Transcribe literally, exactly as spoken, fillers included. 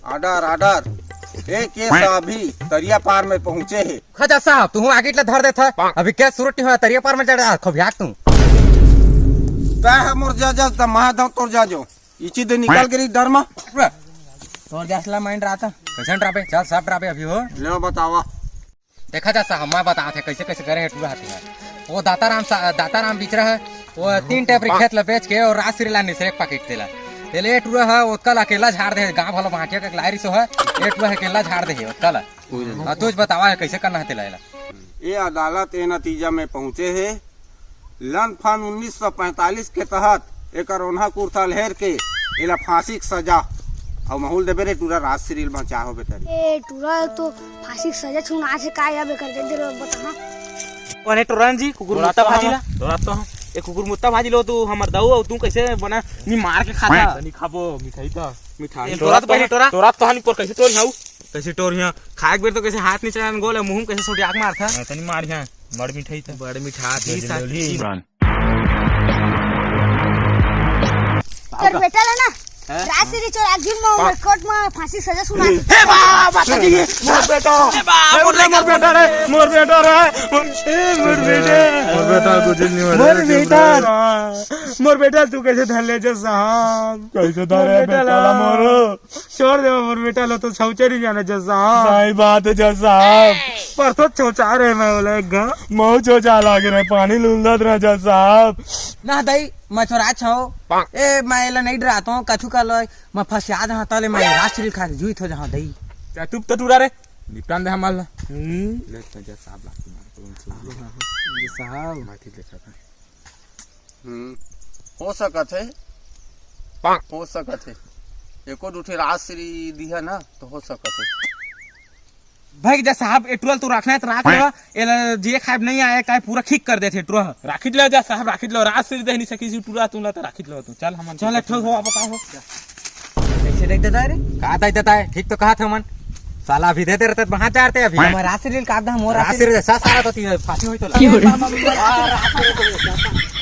Order, order. ए cash अभी तरिया पार में पहुंचे हे। खजा साहब, तू आगे ले धर देत ह। अभी केस शुरू नहीं हुआ, तरिया पार में चढ़ जा, खबियाक तू। तै ह मोर जज, त मैं दम तोर जज हो। इची दे निकल गे रही डर मा। तोर जसला माइंड रहता। कैसन ट्रापे? चल, सब ट्रापे अभी हो। ले बतावा। देखा जा साहब, मैं बतावत हे कैसे कैसे करे हे टूरा हाथी हे। वो दाताराम सा-, दाताराम बिचरा हे, वो तीन टेपरी खेत ला बेच के और राजश्री ला निसरे एक पैकेट देला। तेले टूरा हे, ओतका ला अकेला झाड़ दे, गांव वाला बांटिया के लायरी सो हे, ये टूरा हे अकेला झाड़ दे हे, ओतका ला। हाँ, तुझ बतावा हे कैसे करना हे तेला एला। ये अदालत ये नतीजा में पहुंचे हे, लन फन उन्नीस सौ पैंतालीस के तहत एकर ओन्हा कुर्ता लहेर के एला फांसी के सजा। अउ माहौल देबे रे टूरा, राजश्री ल बचा हो बेटा रे। ए टूरा तो फांसी के सजा सुनात हे का, या बेकर दे दे रे, बता ना। कोने टोरन जी, कुकुर बोला मुत्ता तो भाजी हम, ला। बोला तो हम। ए कुकुर मुत्ता भाजी लो, तू हमर दाऊ अउ तू कैसे बना, नी मार के खाता। नहीं खाबो मिठाई तो। मिठाई। ए, टोरा तो पहले टोरा। टोरा तो हनी पर कैसे टोर हाउ? कैसे टोर हिया? खाए के बेर तो कैसे हाथ नीचे आन गोल, मुंह में कैसे सोटियाक मारता? हाँ, तनी मार हिया। बड़ मिठाई तो। बड़ मिठा थी सा। Run। तोर बेटा ला ना, हैं? राजश्री चोर आगिन में उमर कोर्ट में फांसी सजा सुना। हे बाप, माता जी, मोर बेटा। हे बाप, हे मोर बेटा रे, मोर बेटा रे। मोर, ए, मोर बेटा। मोर बेटा, कुछ नहीं हो रहा, मोर चुप बेटा। रह। मोर बेटा, तू कैसे धर ले जज साहब? कैसे धरे मोर बेटा बेटा ला? ला मोर? छोड़ दे मोर बेटा ला, तो शौचारी जाना जज साहब। सही बात है जज साहब। परसों शौचार है मैं बोला एक घा। मऊ शौचार लागे रहे, पानी लुंदत रहे जज साहब। ना दाई, मैं छोरा छो। ए, मैं एला नहीं डराता हूँ, कछु कर लो, मैं फंसिया जहाँ तले, मैं राजश्री खा के जीवित हो जहाँ दाई। क्या चुप तो टूरा रे, निपटान दे हमार ला। हम्म। ले तो जज साहब ला मार, तो उनसे जज साहब। मैं ठीक देखा था। हम्म, हो सकत हे, हो सकत हे, एको दू ठे राजश्री दिहा ना, तो हो सकत हे। भाई जज साहब, ए टूरा ल तू रखना है तो रख लेवा, एला जिए खाए नहीं आए, काहे पूरा खिक कर देथे टूरा। राखित ले जज साहब, राखित ले, राजश्री दे नहीं सकी सी टूरा तू ला तो राखित ले तू। चल हमन चल, एक ठो हो, अब का हो? कैसे देख देता है रे? का देख देता है? ठीक तो कहा था मन। साला अभी दे दे रहते, वहां जाते अभी। हमारा राजश्री का दा, मोर राजश्री राजश्री। सा सारा तो तीन फांसी हुई तो लगा।